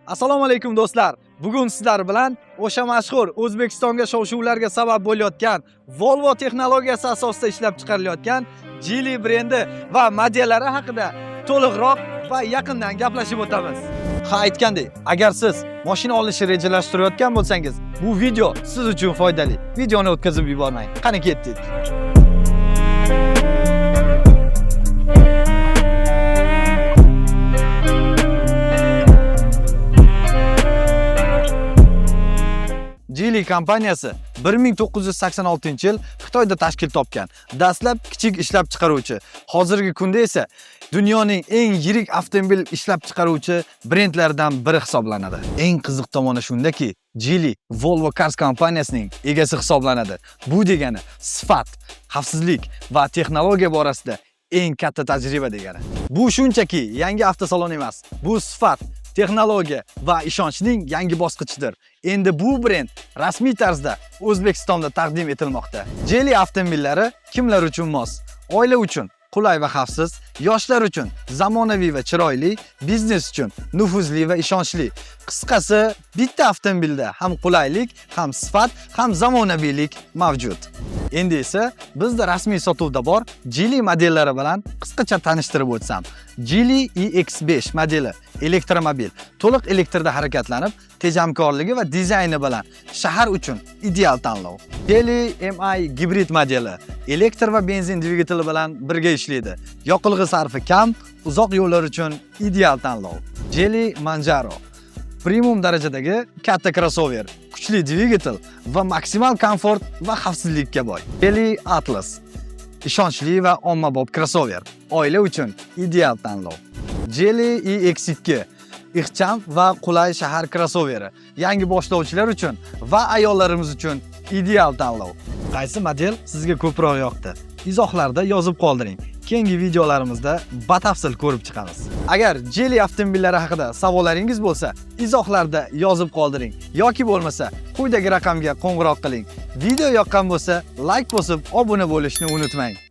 Assalomu alaykum, do'stlar. Bugun sizlar bilan o'sha mashhur O'zbekistonga shov-shuvlarga sabab bo'layotgan Volvo texnologiyasi asosida ishlab chiqarilayotgan Geely brendi va modellari haqida to'liqroq va yaqindan gaplashib o'tamiz. Ha, aytgandek, agar siz mashina olishni rejalashtirayotgan bo'lsangiz, bu video siz uchun foydali. Videoni o'tkazib yubormang. Qani, ketdik. Geely kompaniyasi 1986-yil Xitoyda tashkil topgan. Dastlab kichik ishlab chiqaruvchi, hozirgi kunda esa dunyoning eng yirik avtomobil ishlab chiqaruvchi brendlaridan biri hisoblanadi. Eng qiziq tomoni shundaki, Geely Volvo Cars kompaniyasining egasi hisoblanadi. Bu degani sifat, xavfsizlik va texnologiya borasida eng katta tajriba degani. Bu shunchaki yangi avtosalon emas. Bu sifat, texnologiya va ishonchning yangi bosqichidir. Endi bu brend rasmiy tarzda O'zbekistonda taqdim etilmoqda. Geely avtomobillari kimlar uchun mos? Oila uchun qulay va xavfsiz, yoshlar uchun zamonaviy va chiroyli, biznes uchun nufuzli va ishonchli. Qisqasi, bitta avtomobilda ham qulaylik, ham sifat, ham zamonaviylik mavjud. Endi esa bizda rasmiy sotuvda bor Geely modellari bilan qisqacha tanishtirib o'tsam. Geely EX5 modeli elektromobil, to'liq elektrda harakatlanib, tejamkorligi va dizayni bilan shahar uchun ideal tanlov. Geely MI gibrid modeli elektr va benzin dvigateli bilan birga ishlaydi. Yoqilg'i sarfi kam, uzoq yo'llar uchun ideal tanlov. Geely Manjaro premium darajadagi katta crossover, kuchli dvigatel va maksimal komfort va xavfsizlikka boy. Geely Atlas ishonchli va ommabop crossover, oila uchun ideal tanlov. Geely EX2 ixcham va qulay shahar crossoveri, yangi boshlovchilar uchun va ayollarimiz uchun ideal tanlov. Qaysi model sizga ko'proq yoqdi? Izohlarda yozib qoldiring. Keyingi videolarimizda batafsil ko'rib chiqamiz. Agar Geely avtomobillari haqida savollaringiz bo'lsa, izohlarda yozib qoldiring yoki bo'lmasa quyidagi raqamga qo'ng'iroq qiling. Video yoqqan bo'lsa, like bosib obuna bo'lishni unutmang.